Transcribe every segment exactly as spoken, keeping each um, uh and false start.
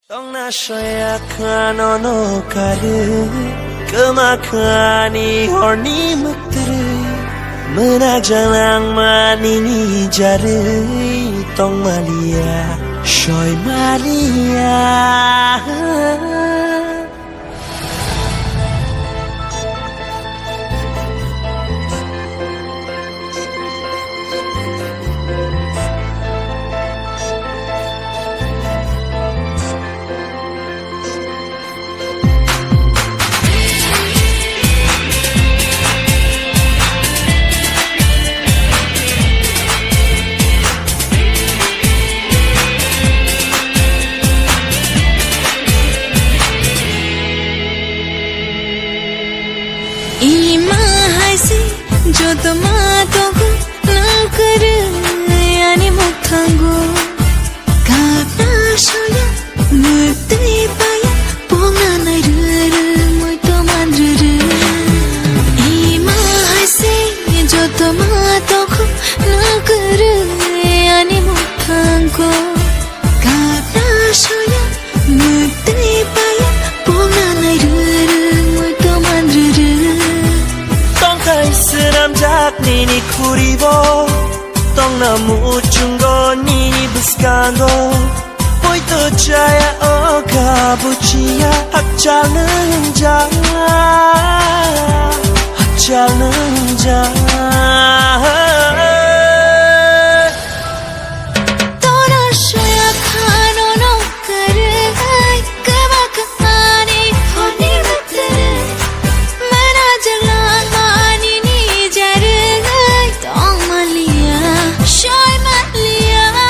Tongna soya khano no kare, kwma khani horni mutre, mena jalang mani ni jare, tong malia, soi malia. Ima hai se joto ma tongo, nang kwrwi ani mukhango. Kapna soya mwtwi paya, pongna nai rwrwng mui toman rwrwng. Ima hai se joto ma tongo, nang kwrwi ani mukhango. Kapna soya mwtwi paya, pongna nai rwrwng mui toman rwrwng. Tongthai swnamjak nini khuribo, tongna muchungo nini bwskango. Poito chaya o kabuchiya, hakchal nwngjak, hakchal nwngjak. Tona soya khano no kwrwi, kwma kwmani honi bwtwrwi. Mana jalang mani ni jarwi tong malia, soi malia.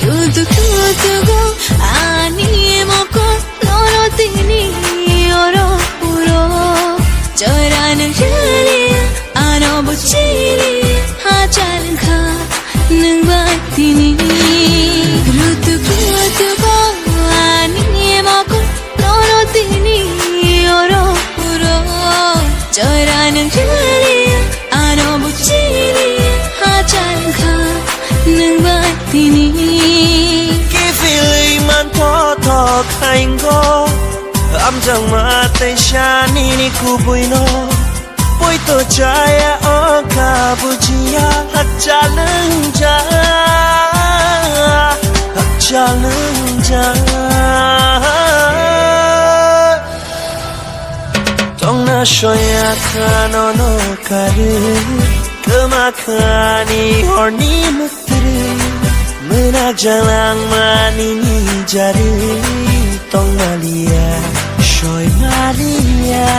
Rutuk rutugo ani mokol, noro tini oro puro. Choira nang chali, ano buchili, ha chalkha. Nwng bai tini rutuk rutugo ani mokol, noro tini oro puro. Choira nang chali, ano buchili, ha chalkha. Nwng bai tini. Kiphilwi manthothok haingo, amjangma tei sanini kubuino. Poito chaya o kabuchiya, hakchal nwngjak, hakchal nwngjak. Tongna soya khano no kare, kwma khani horni mwtwrwi. Mena jalang mani ni jari tong malia, soi malia.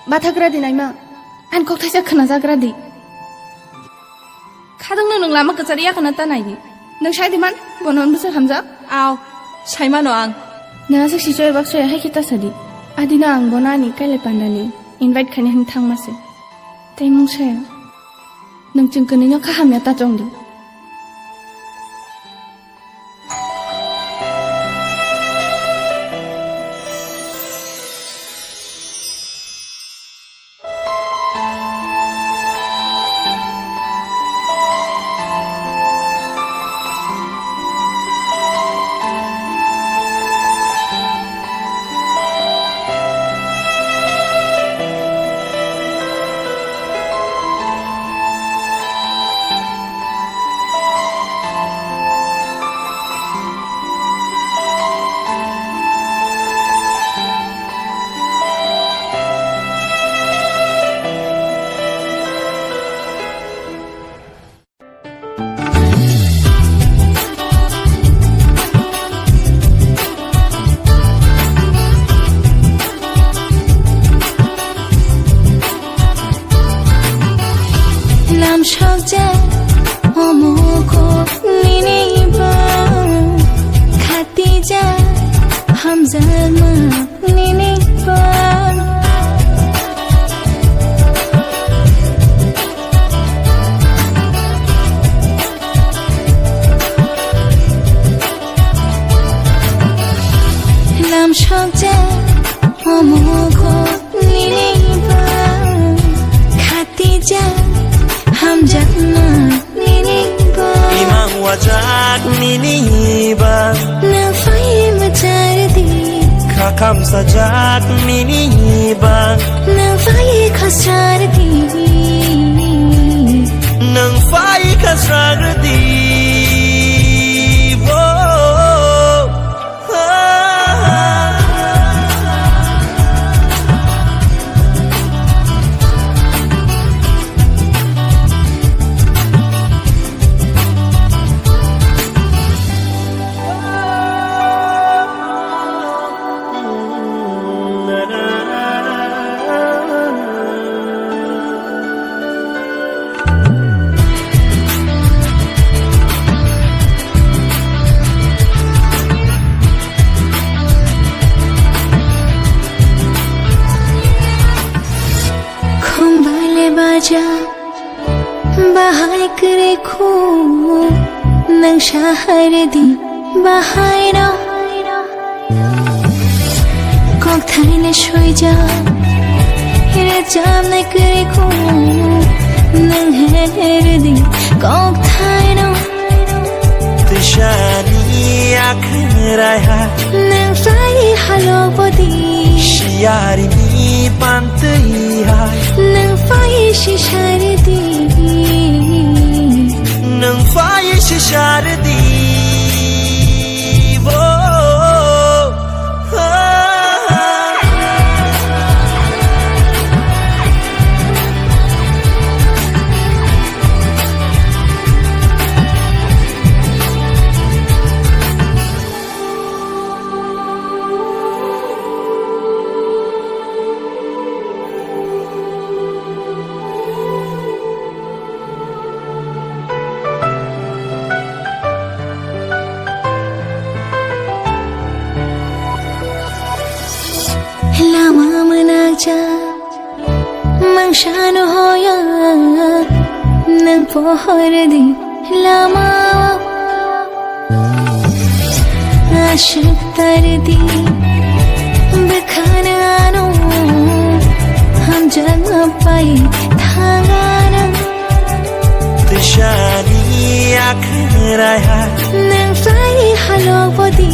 Bathagra di naima, ang kok thaisa khwnajagra di. Khadangno nwng lama kwchar yakhwna ta nai di. Nwng sai di man, bono nwng bwswk hamjak? Aw, sai mano ang. Nwng aswk sichoi baksoi hai khe ta sa di. Adino ang bono ani kailai pandani invite khaina hwn thangma se. Tei mung saya. Nwng chwng kwnwino kha hamya ta chong di. Omo kok nini ba khatijak hamjakma nini ba. Imang wajak nini ba. Nang phai mwchar di. Khakham sajak nini ba. Nang phai khasar di. Nang phai khasar di. Wo. Khumbai le baja, bahai kwrwi khu, nang sahar di, bahai no. Kok thaina soija, rajamna kwrwi khu, nang her di, kok thaina. Tisani akhn raiha. Nang phai halok bodi. Siyari ni pantwi hai. Nang phai shisar di. Nang phai shisar di. Wo. Lama mwnakjak mangsa no hoya, nang pohor di lama. Ashuk tar di bwkhano ano, hamjakma pai thangano. Tisani akhn raiha. Nang phai halok bodi.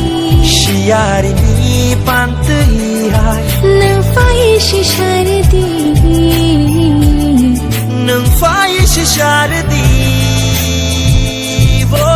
Siyari ni pantwi hai. Nang phai shisar di. Nang phai shisar di. Wo.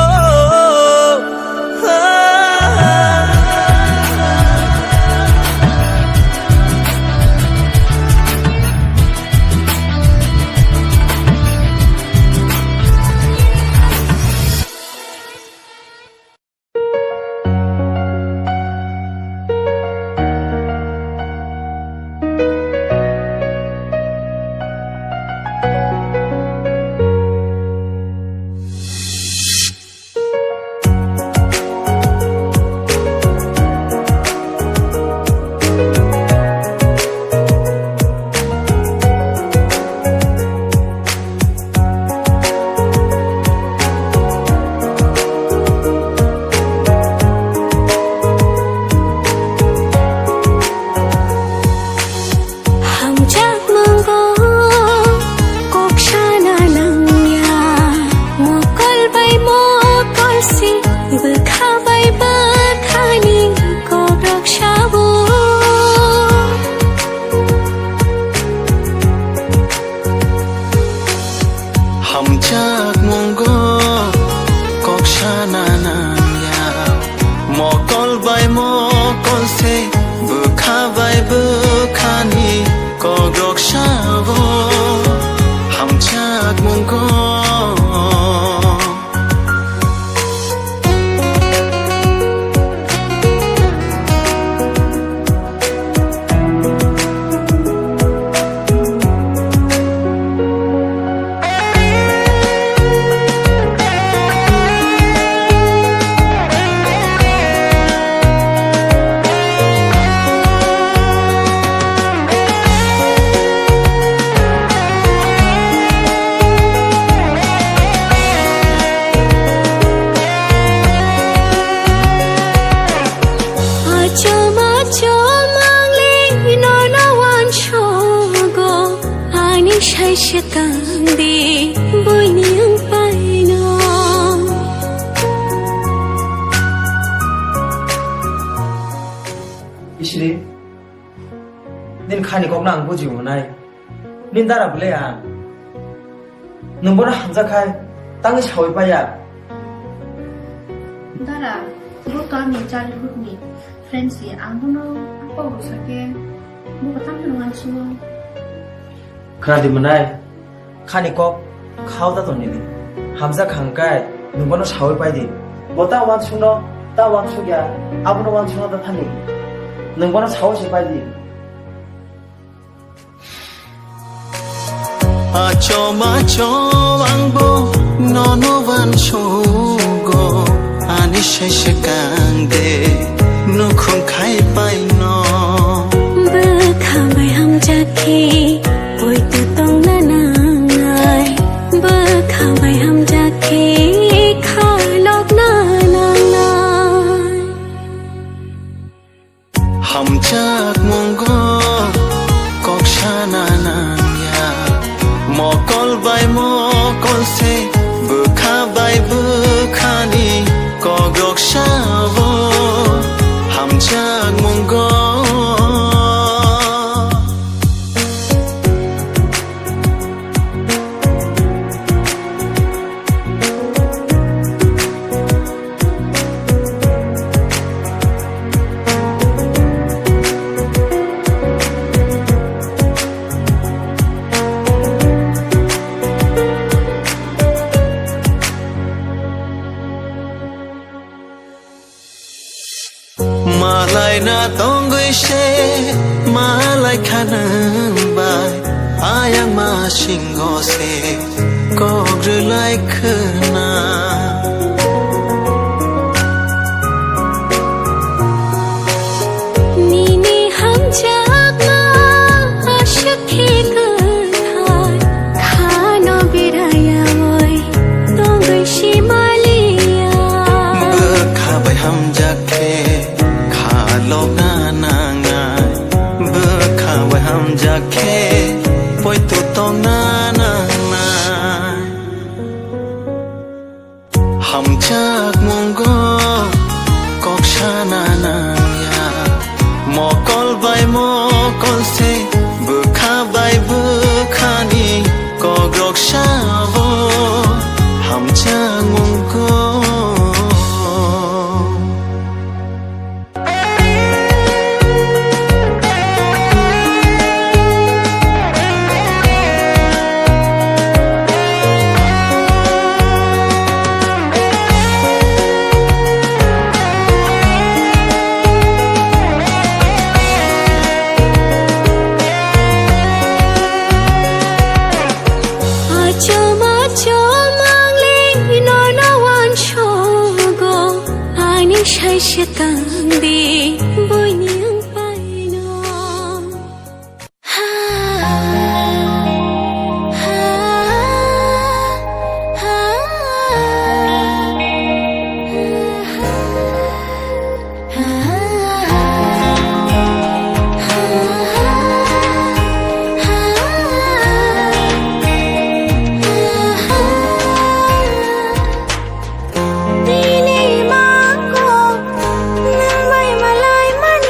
Hamjakmungo kok sana nangya, mokol bai mokol si, bwkha bai bwkhani kok rok sabo. Hamjakmungo kok sana nangya, mokol bai mokol se, bwkha bai bwkhani kok rok sabo. Hamjakmungo. Swkang di buini ang paino. Isri, nini khani kokno ang buji monai. Nini dara bwle ang. Nwng bono hamjak khai tangwi sawi paiya. Dara, bo to ani childhood ni friend si, ang bono ang kok rwsa khe bo kwthang khe rwngani sugo. Khna di mwnai, khani kok khao da tong nini. Hamjak kha hwn kai nwng bono sawi pai di. Bo ta uansukno, ta uansuk ya, abono uansukna da thani. Nwng bono sawi se pai di. Achom achom ang bo nono uansugo, ani sai swkang de nukhung khai paino. Bwkha bai hamjak khe poito tongna nangnai, bwkha bai hamjak khe khalokna nangnai. Hamjakmungo kok sana nangya, mokol bai mokol se, bwkha bai bwkhani kok rok sabo hamjakmungo. Malai na tongwi se, malai kha nwng bai, ayang ma singo se, kok rwlai khwna. Nini hamjakma aswk khe kwthar, khano berayawi tongwi se maliya. Bwkha bai hamjak khe khalokna nangnai, bwkha bai hamjak khe poito tongna nangnai. Hamjakmungo kok sana nangya, mokol bai mokol se, bwkha bai bwkhani kok rok sabo hamjakmungo. Achom achom ang le nono uansugo, ani sai swkang di buini ang paino. Tini mangko nwng bai malai man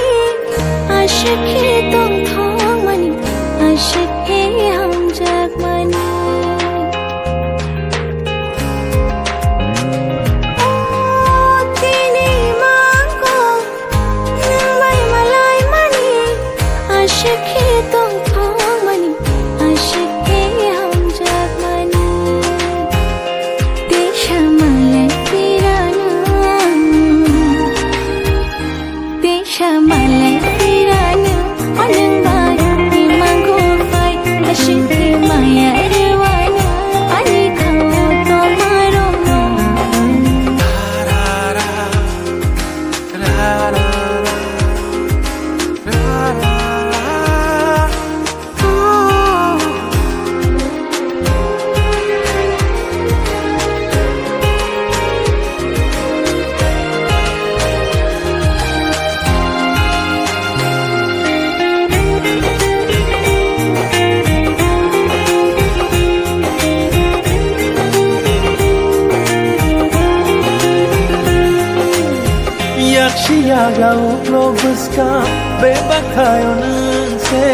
Siyaga uklok bwskang bebak thaio nwng se.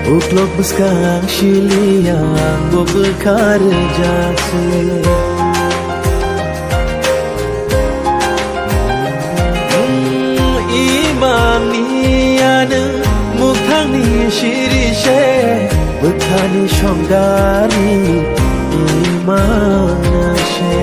Uklok bwskang ang siliya, ang bo bwkha rwjak se. Hmm, imani ya nwng mukthangni siri se, bwkhani songdari imana se.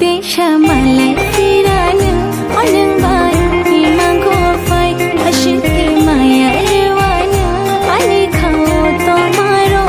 Tisa malai tirano, oneng bai imang ko phai, ashiki maya rewano, ani khao to maro.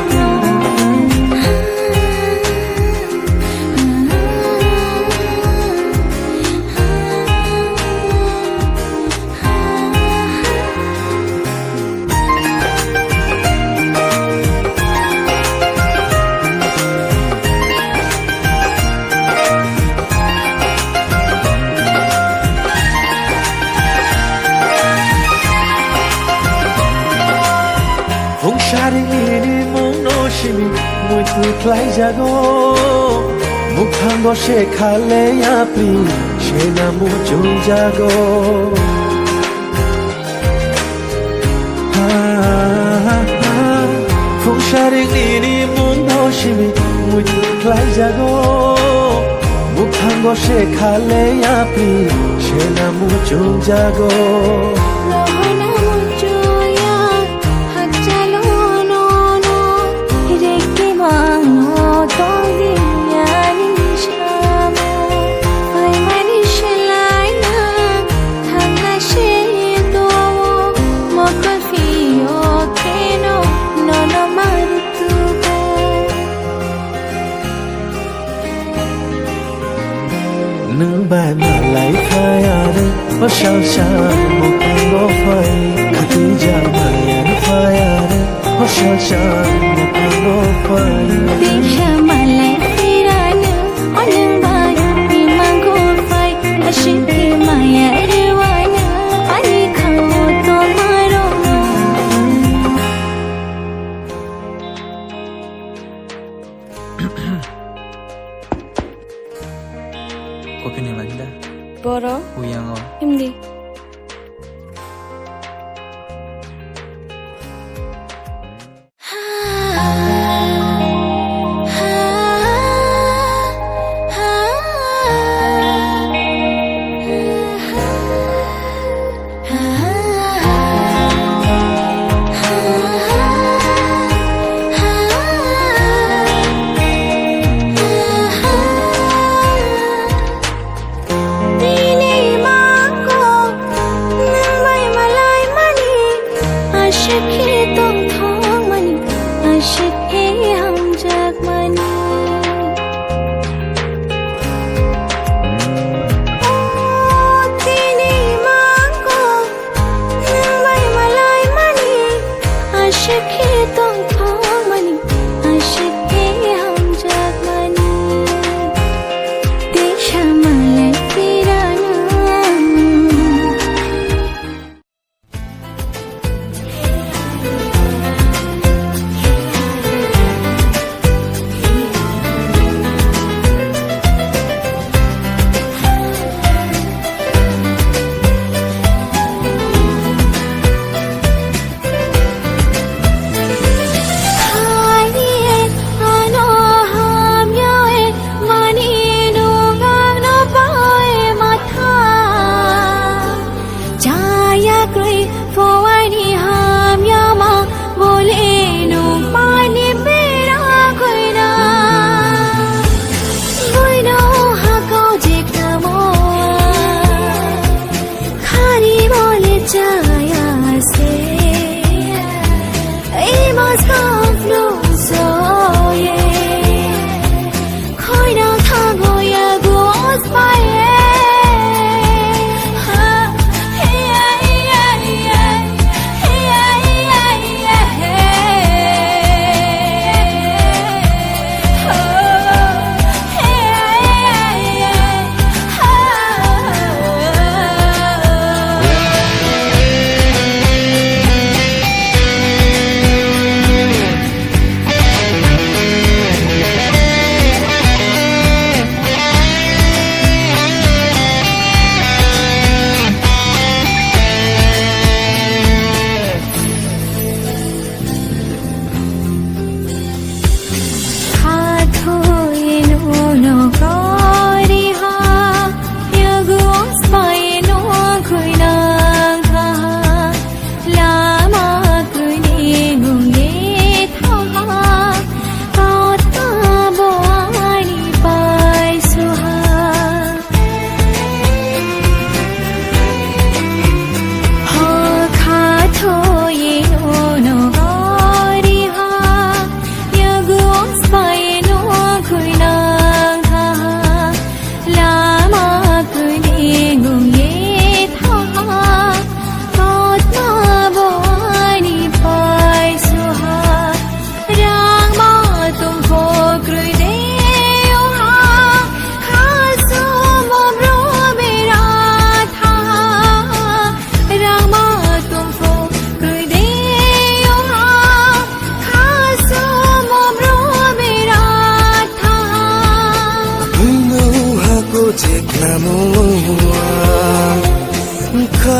Phungsaringni mungno simi muitu khlaijago. Mukhango se khale yapri sena muchungjago. Phungsaringni mungno simi muitu khlaijago. Mukhango se khale yapri sena muchungjago. Rohona muchungya hakchalo nono, reke mano tongdi ani samo. Phaimani selaina thangna se do, mokol phio kheno nono marutubo. Nwng bai malai phai aro, o sal sal mukhango phai. Khati jamaya phai aro, o sal sal mukhango phai. Tisa malai tirano, o nwng bai imang ko phai. Ashiki maya rewano, ani khao to maro. Kopi ni lagi da? Boro. Uyango. Hindi.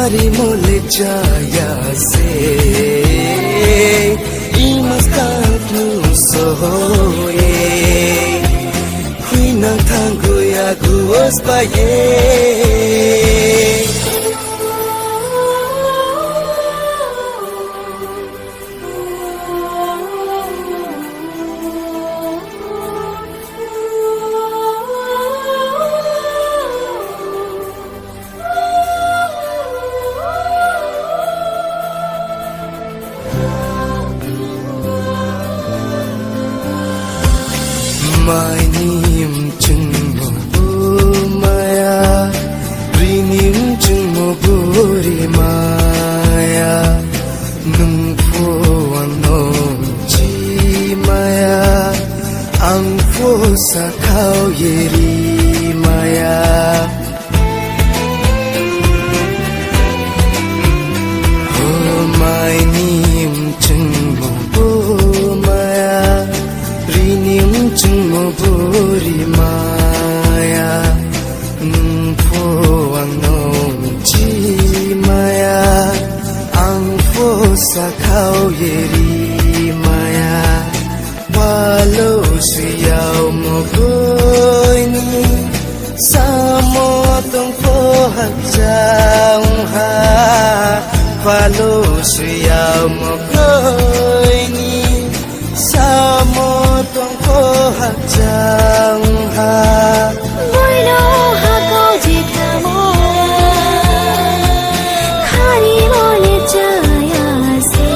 Rimole chaya se, imas kangnu sohoye, huinang thangu ya guos paye. Maini mchung mo bu maya, rini mchung mo buri maya. Nung pho ano chi maya, ang pho sakhao yeri maya. O maini mchung mo bu maya, rini mchung mo buri maya. Nung pho ano chi maya, ang pho sakhao yeri maya. Palo suyao mo koini, samo tong pho hakchang ha. Palo suyao mo koini, samo tong pho hakchang ha. Boino hakao jitamo, khani mole chaya se.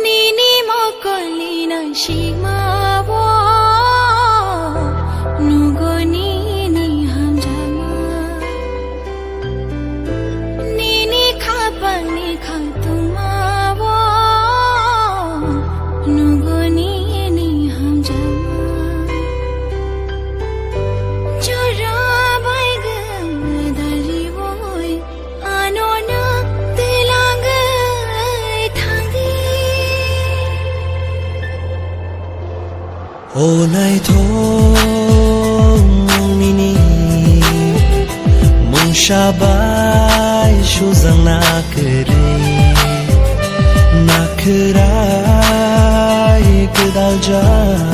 Nini mokolni nangsikmao nugo nini hamjakma. Nini khapangni khangtungmao nugo nini hamjakma. Jora bai gwnwi daliui ano nwng twilangwi thangdi. O naithok nini mungsa bai sujak na kwrwi, na kwrai gwdaljak.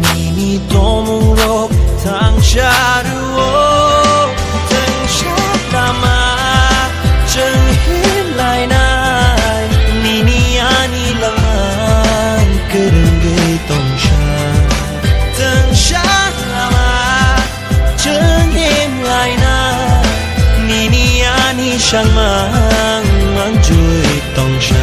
Nini tongmungrok thangsa rwo, thangsa lama chwng himlainai. Nini ani langma kwrwngwi tongsa, thangsa lama chwng himlainai. Nini ani sangma manjui tongsa.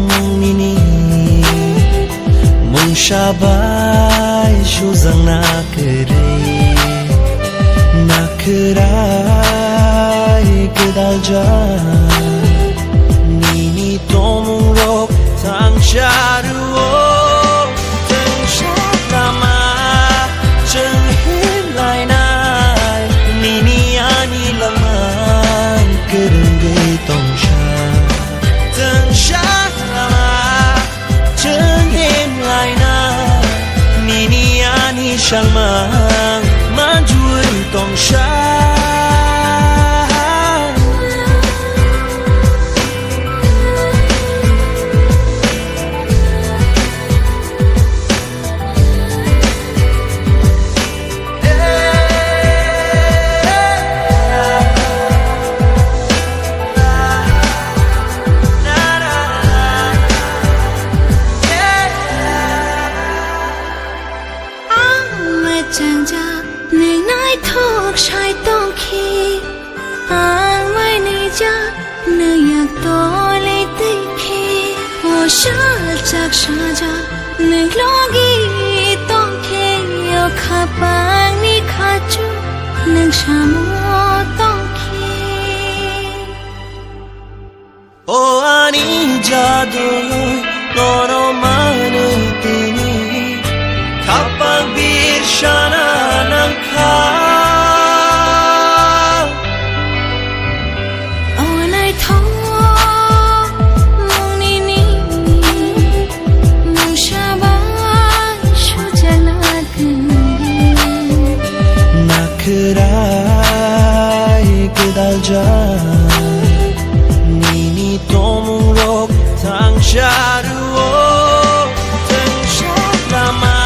Mungni mungsa bai sujak na kwrwi, na kwrai kwdaljak. Nini tongmung rok thangsa rwo, thangsa lama chwng himlainai. Nini ani langmang kwrwngwi tongsa, thangsa lama chwng himlaina. Nini ani sangmang manjui tongsa. Ang mechangjak, nwng naithok sai tongkhe. Ang mai nija, nwng yak tole twi khe. O sal chak saja, nwng logi tongkhe. O khapang ni khachu, nwng samo tongkhe. O ani jadu, nono manwi tini, khapang bir sana nangkha. O naithok mung nini, mungsa bai sujak na kwrwi. Na kwrai kwdaljak, nini tongmung rok thangsa rwo, thangsa lama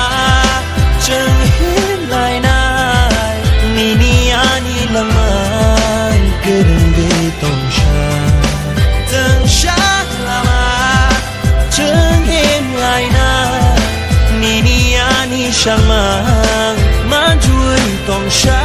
chwng himlainai. Nini ani langmang kwrwngwi tongsa, thangsa lama chwng himlaina. Nini ani sangmang manjui tongsa.